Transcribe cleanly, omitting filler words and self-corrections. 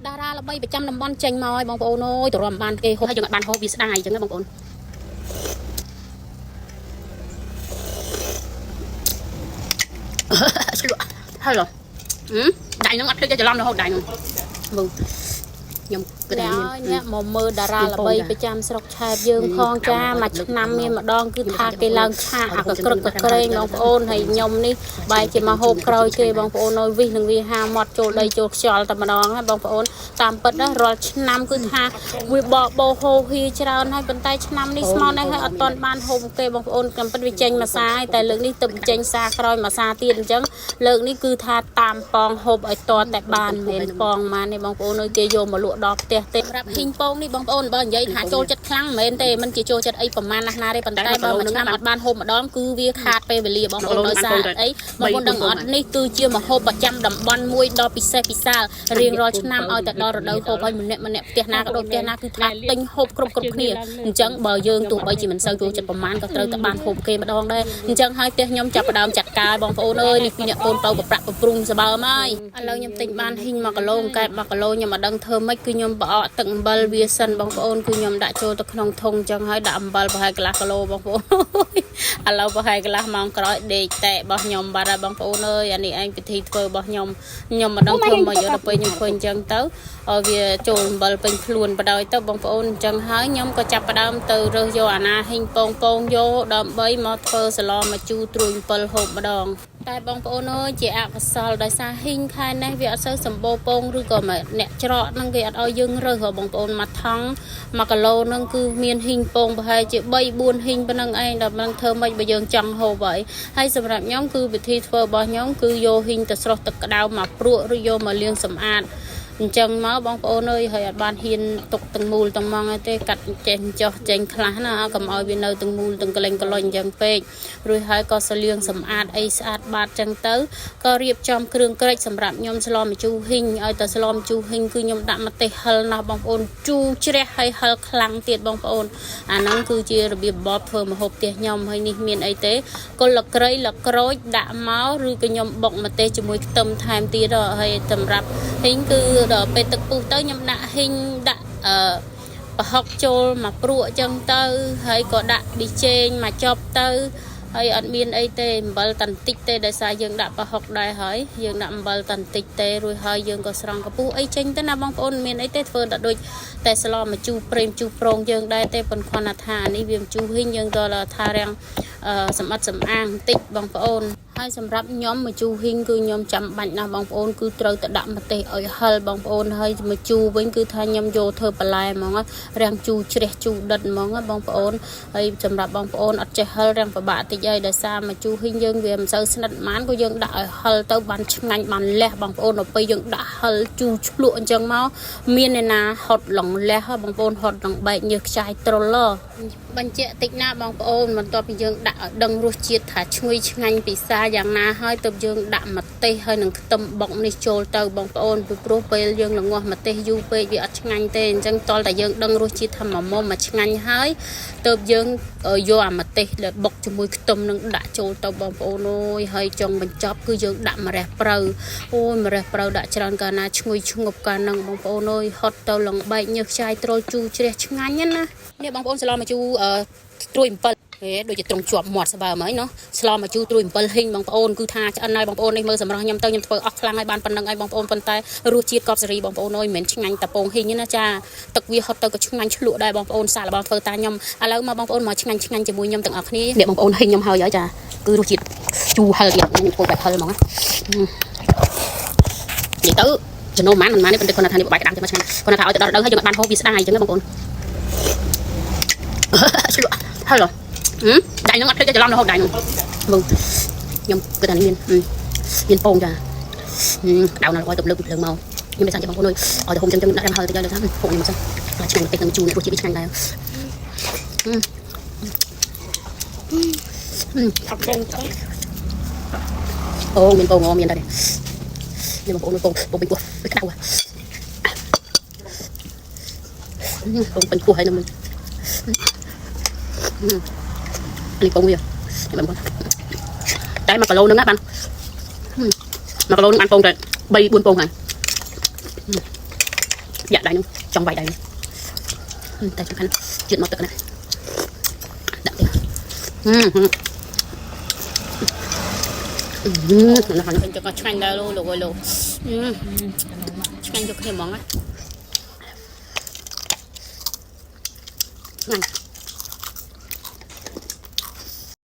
តារាល្បីប្រចាំតំបន់ចេញមកឲ្យបងប្អូនអើយទរំបានគេហូបហើយយើងអត់បានហូបវាស្ដាយអញ្ចឹងណាបងប្អូន ឆ្លក់ហើយហ៎ដៃហ្នឹងអត់ភ្លេចច្រឡំរហូតដៃហ្នឹងបងខ្ញុំគិតថា ហើយ មាន អ្នកមកមើលតារាល្បីប្រចាំស្រុកឆែបយើងផងចាមួយឆ្នាំមានម្ដងគឺថាគេឡើងឆាកអាកក្រឹកកក្រែងបងប្អូនហើយខ្ញុំនេះបែរជាមកហូបក្រោយគេបងប្អូនអើយវិសនឹងវាហាមាត់ចូលដីចូលខ្យល់តែម្ដងហើយបងប្អូនតាមពិតណារាល់ឆ្នាំគឺថាវាបកបោហូហៀច្រើនហើយប៉ុន្តែឆ្នាំនេះស្មោនេះហើយអត់ទាន់បានហូបគេបងប្អូនតាមពិតវាចេញមួយសាហើយតែលើកនេះទៅចេញសាក្រោយមួយសាទៀតអញ្ចឹងលើកនេះគឺថាតាមប៉ងហូបឲ្យតតែបានមិនមែនប៉ងម៉ានទេបងប្អូនអើយគេយកមកលក់ដល់ផ្ទះទេសម្រាប់ហ៊ីងពងនេះបងប្អូនបើនិយាយថាចូលចិត្តខ្លាំងមិនមែនទេមិនជាចូលចិត្តអីប្រមាណណាស់ណាទេប៉ុន្តែបើមួយឆ្នាំអត់បានហូបម្ដងគឺវាខាតពេលវេលាបងប្អូនដោយសារអីបងប្អូនដឹងអត់នេះគឺជាម្ហូបប្រចាំតំបន់មួយដ៏ពិសេសពិសាលរៀងរាល់ឆ្នាំឲ្យតែដល់រដូវហូបឲ្យម្នាក់ម្នាក់ផ្ទះណាក៏ដូចផ្ទះណាគឺថាទិញហូបគ្រប់គ្រប់គ្នាអញ្ចឹងបើយើងទោះបីជាមិនសូវចូលចិត្តប្រមាណក៏ត្រូវតែបានហូបគេម្ដងដែរអញ្ចឹងហើយផ្ទះខ្ញុំចាប់ផ្ដើមចាត់ការបងប្អូនអើយនេះពីអ្នកកូនបើប្រប្រាក់ប្រព្រុងសបើមហើយឥឡូវខ្ញុំទិញបានហ៊ីង1គីឡូកែប1គីឡូខ្ញុំអត់ដឹងធ្វើម៉េចគឺខ្ញុំប្រអកទឹកអំបិលវាសិនបងប្អូនគឺខ្ញុំដាក់ចូលទៅក្នុងធុងអញ្ចឹងហើយដាក់អំបិលប្រហែលកន្លះគីឡូបងប្អូន ឥឡូវប្រហែលកន្លះម៉ោងក្រោយដេកតែរបស់ខ្ញុំបាត់ហើយបងប្អូនអើយអានេះឯងពិធីធ្វើរបស់ខ្ញុំខ្ញុំមិនដឹងធ្វើមកយកទៅពេលខ្ញុំធ្វើអញ្ចឹងទៅឲ្យវាចូលអំបិលពេញខ្លួនបដ ாய் ទៅបងប្អូនអញ្ចឹងហើយខ្ញុំក៏ចាប់ផ្ដើមទៅរើសយកអាណាហ៊ីងពងពងយកដើម្បីមកធ្វើសឡមកជូរត្រួយអំពិលហូបម្ដងតែបងប្អូនអើយជាអកុសលដោយសារហ៊ីងខែនេះវាអត់សូវសម្បូរពងឬក៏មកអ្នកច្រកហ្នឹងគេអត់ឲ្យយើងរើសហ៎បងប្អូនមួយថង់1គីឡូហ្នឹងគឺមានហ៊ីងពងប្រហែលជា3 4ហ៊ីងប៉ុណ្ណឹងឯងដល់មិនដឹងធ្វើម៉េចបើយើងចង់ហូបហើយហើយសម្រាប់ខ្ញុំគឺវិធីធ្វើរបស់ខ្ញុំគឺយកហ៊ីងទៅស្រុះទឹកក្តៅមកព្រក់ឬយកមកលាងសម្អាតអញ្ចឹងមកបងប្អូនអើយហើយអត់បានហ៊ានទុកទាំងមូលទាំងម៉ងទេកាត់ចេះចោះចេញខ្លះណាកុំឲ្យវានៅទាំងមូលទាំងក្លែងក្លុញអញ្ចឹងពេករួចហើយក៏សលាងសម្អាតអីស្អាតបាតអញ្ចឹងទៅក៏រៀបចំគ្រឿងក្រិចសម្រាប់ខ្ញុំស្លម្ជូរហ៊ីងឲ្យតែស្លម្ជូរហ៊ីងគឺខ្ញុំដាក់ម្ទេសហិលណាស់បងប្អូនជូរជ្រះហើយហិលខ្លាំងទៀតបងប្អូនអាហ្នឹងគឺជារបៀបរបបធ្វើម្ហូបផ្ទះខ្ញុំហើយនេះមានអីទេគល់លក្រៃលក្រូចដាក់មកឬក៏ខ្ញុំបុកម្ទេសជាមួយខ្ទឹមថែមទៀតហើយសម្រាប់ហ៊ីងគឺដល់ពេលទឹកពុះទៅខ្ញុំដាក់ហ៊ីងដាក់អឺប្រហុកចូលមកព្រក់អញ្ចឹងទៅហើយក៏ដាក់ប៊ីចេងមកចប់ទៅហើយអត់មានអីទេអំបិលតាន់តិចទេដោយសារយើងដាក់ប្រហុកដែរហើយយើងដាក់អំបិលតាន់តិចទេរួចហើយយើងក៏ស្រង់កពុះអីចេញទៅណាបងប្អូនមានអីទេធ្វើតែដូចតែស្លមកជូរព្រេមជូរប្រងយើងដែរទេប៉ុន្តែគាត់ថានេះវាជូរហ៊ីងយើងក៏ថារាំងសម្អិតសម្អាងបន្តិចបងប្អូនហើយសម្រាប់ខ្ញុំមកជូរហ៊ីងគឺខ្ញុំចាំបាច់ណាស់បងប្អូនគឺត្រូវតែដាក់ម្ទេសឲ្យហិលបងប្អូនហើយមកជូរវិញគឺថាខ្ញុំយកធ្វើបន្លែហ្មងរាំងជូរជ្រះជូរដិតហ្មងបងប្អូនហើយសម្រាប់បងប្អូនអត់ចេះហិលរាំងពិបាកតិចហើយដោយសារមកជូរហ៊ីងយើងវាមិនសូវស្និទ្ធហ្មងក៏យើងដាក់ឲ្យហិលទៅបានឆ្ងាញ់បានលះបងប្អូនដល់ពេលយើងដាក់ហិលជូរឆ្លក់អញ្ចឹងមកមានអ្នកណាហត់ឡងលះបងប្អូនហត់ឡងបែកញើសខ្ចាយត្រុលបញ្ជាក់តិចណាបងប្អូនបន្ទាប់ពីយើងដាក់ឲ្យដឹងរសជាតិថាឈ្ងុយឆ្ងាញ់ពិសាយ៉ាងណាហើយទើបយើងដាក់ម្ទេសហើយនឹងខ្ទឹមបុកនេះចូលទៅបងប្អូនពីព្រោះពេលយើងល្ងាស់ម្ទេសយូរពេកវាអត់ឆ្ងាញ់ទេអញ្ចឹងតលតែយើងដឹងរសជាតិថាមួយមុំមកឆ្ងាញ់ហើយទើបយើងយកអាម្ទេសដែលបុកជាមួយខ្ទឹមនឹងដាក់ចូលទៅបងប្អូនអើយហើយចុងបញ្ចប់គឺយើងដាក់ម្រះព្រៅអូយម្រះព្រៅដាក់ច្រើនកាលណាឈ្ងុយឈ្ងប់កាលហ្នឹងបងប្អូនអើយហត់ទៅលងបែកញើសខ្ចាយត្រុលជូរជ្រះឆ្ងាញ់ណានេះបងប្អូនស្លមកជូរត្រួយអំពិលហេដូចជាត្រង់ជាប់មាត់ស្បើមហើយណោះស្លមកជូរត្រួយអំពិលហ៊ីងបងប្អូនគឺថាឆ្អិនហើយបងប្អូននេះមើលសម្រស់ខ្ញុំទៅខ្ញុំធ្វើអស់ខ្លាំងហើយបានប៉ុណ្្នឹងហើយបងប្អូនប៉ុន្តែរសជាតិកប់សេរីបងប្អូនអើយមិនមែនឆ្ងាញ់តពងហ៊ីងទេណាចាទឹកវាហត់ទៅក៏ឆ្ងាញ់ឆ្លក់ដែរបងប្អូនសាកល្បងធ្វើតាខ្ញុំឥឡូវមកបងប្អូនមកឆ្ងាញ់ឆ្ងាញ់ជាមួយខ្ញុំទាំងអស់គ្នានេះបងប្អូនហ៊ីងខ្ញុំហើយហើយចាគឺរសជាតិជូរហិលទៀតខ្ញុំធ្វើបែបហិលហ្មងណានិយាយទៅចំណូលប៉ុន្មានមិនប៉ុន្មានទេប៉ុន្តែគាត់ថានេះបែកក្តាំទៅមកឆ្ងាញ់គាត់ថាឲ្យទៅដល់រដូវហើយយើងអត់បានហូបវាស្ដាយអញ្ចឹងណាបងប្អូនឆ្លក់ហិលដៃហ្នឹងអត់ភ្លេចច្រឡំរហូតដៃហ្នឹងបងខ្ញុំគិតថានេះមានមានពងចាក្តៅណាស់ឲ្យទៅលើកពីភ្លើងមកខ្ញុំមិនសាច់បងប្អូនអើយឲ្យទៅហុំចឹងចឹងដាក់ហិលតិចឲ្យលើថាហុំនេះមកសិនឆ្ងាញ់បន្តិចនឹងជូរនេះរសជាតិវាឆ្ងាញ់ដែរ អត់បងទៅ អូមានពងមានដែរនេះបងប្អូនពងពងពេញពោះវាក្តៅពងពេញពោះហើយនឹងនេះពងវាបងប្អូនតែ1គីឡូហ្នឹងណាបាន1គីឡូហ្នឹងបានពងតែ3 4ពងហើយ យ៉ាក់ដៃនោះចង់វាយដៃនោះតែសំខាន់ជាតិមកទឹកណាដាក់ទៀតហឹមហឹមហ្នឹងក៏ឆ្ងាញ់ដែរលោកលោកអើយលោកឆ្ងាញ់យកគ្នាហ្មងណាឆ្ងាញ់